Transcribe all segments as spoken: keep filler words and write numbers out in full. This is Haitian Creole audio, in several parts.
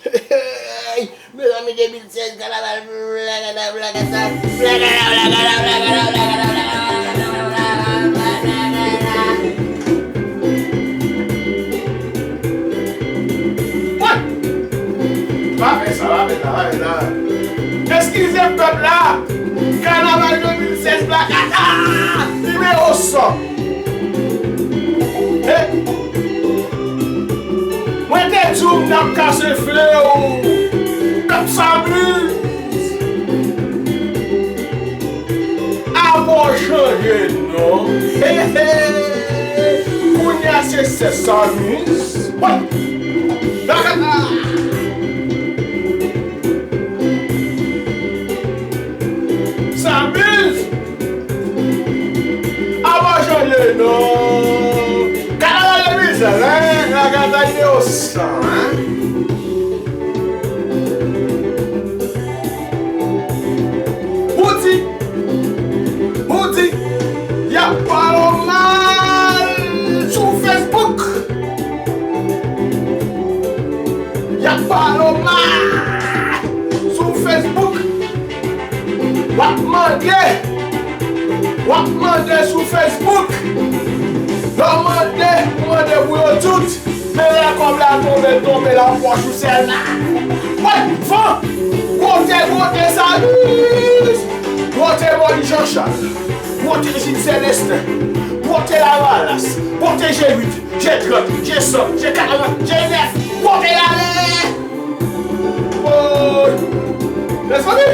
Hey, mezanmi, de mil sèz, kanaval, blakata, blakata, blakata, blakata. What? Pa fè sa, pa fè sa, pa fè sa. Eskize pèp la. Kanaval de mil sèz, blakata, nimewo san. Hey! Mwen te di w m t ap kase fle w. Pèp Samis. Apre w chanje non. Hey, hey. Kounye a se Sè Samis. Wè. Dakata. Samis. Abandone non. Kanaval de mizè, hein? Kanaval de osan, hein? Ou di, ou di, y ap pale w mal sou Facebook. Y ap pale w mal sou Facebook. W ap mande, w ap mande sou Facebook. Lè w mande, ou mande pou yo tout. Men lè kòb la tonbe, l tonbe nan pòch ou sèlman. Wè, van, gwote, gwote Samis. Gwote Mòni Janchal. Gwote Jim Selesten. Gwote Lavalas. Gwote G uit, G trant, G san, G katreven, G nèf. Gwote l ale. Woy! Mezanmi,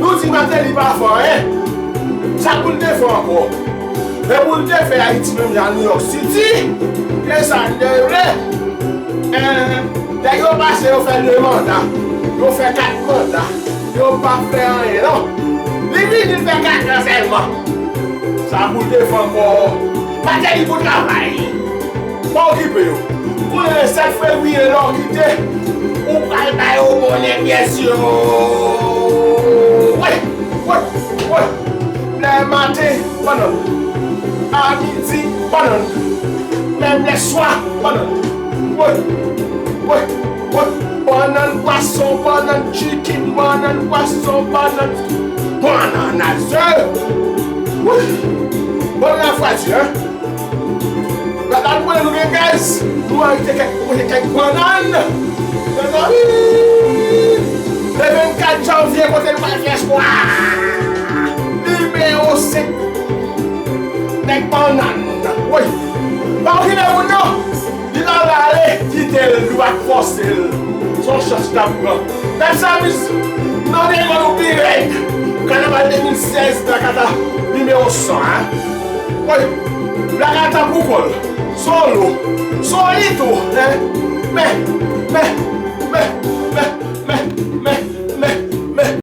nou di Martelly pa fè anyen. Sa pou l te fè ankò? Men pou l te fè Ayiti menm jan New York City, e sa n te vle. Eh, nèg yo pase, yo fè de manda, yo fè kat manda, yo pa fè anyen non. Li vini, l fè kat an sèlman. Sa pou l te fè ankò? Martelly pou travay. Pa okipe yo. Kounye a, sèt fevriye, lè w kite, ou pral ba yo bonnen, byen si. Wè, wè, wè. Lè maten, bannann. A midi, bannann. Menm lè swa, bannann. Wè, wè, wè. Bannann, pwason, bannann, chicken, bannann, pwason, bannann, bannann a ze. Wè. Bannann a fwaji, hein? Gad la, nou konnen nou gen gaz. Nou arete kèk, nou manje kèk bannann. Mezanmi! Le vennkat janvye, kote nou pral fè espwa? Nimewo senk. Nèg bannann. Woy. Pa okipe moun non. Li pa vle ale, kite l, nou pa fòse l. Se yon chans li t ap pran. Pèp Samis, mande kò nou pi rèd. Kanaval de mil sèz, Blakata, nimewo san, hein. Woy, Blakata pou kò l. Solo. Solito, hein. Men, men,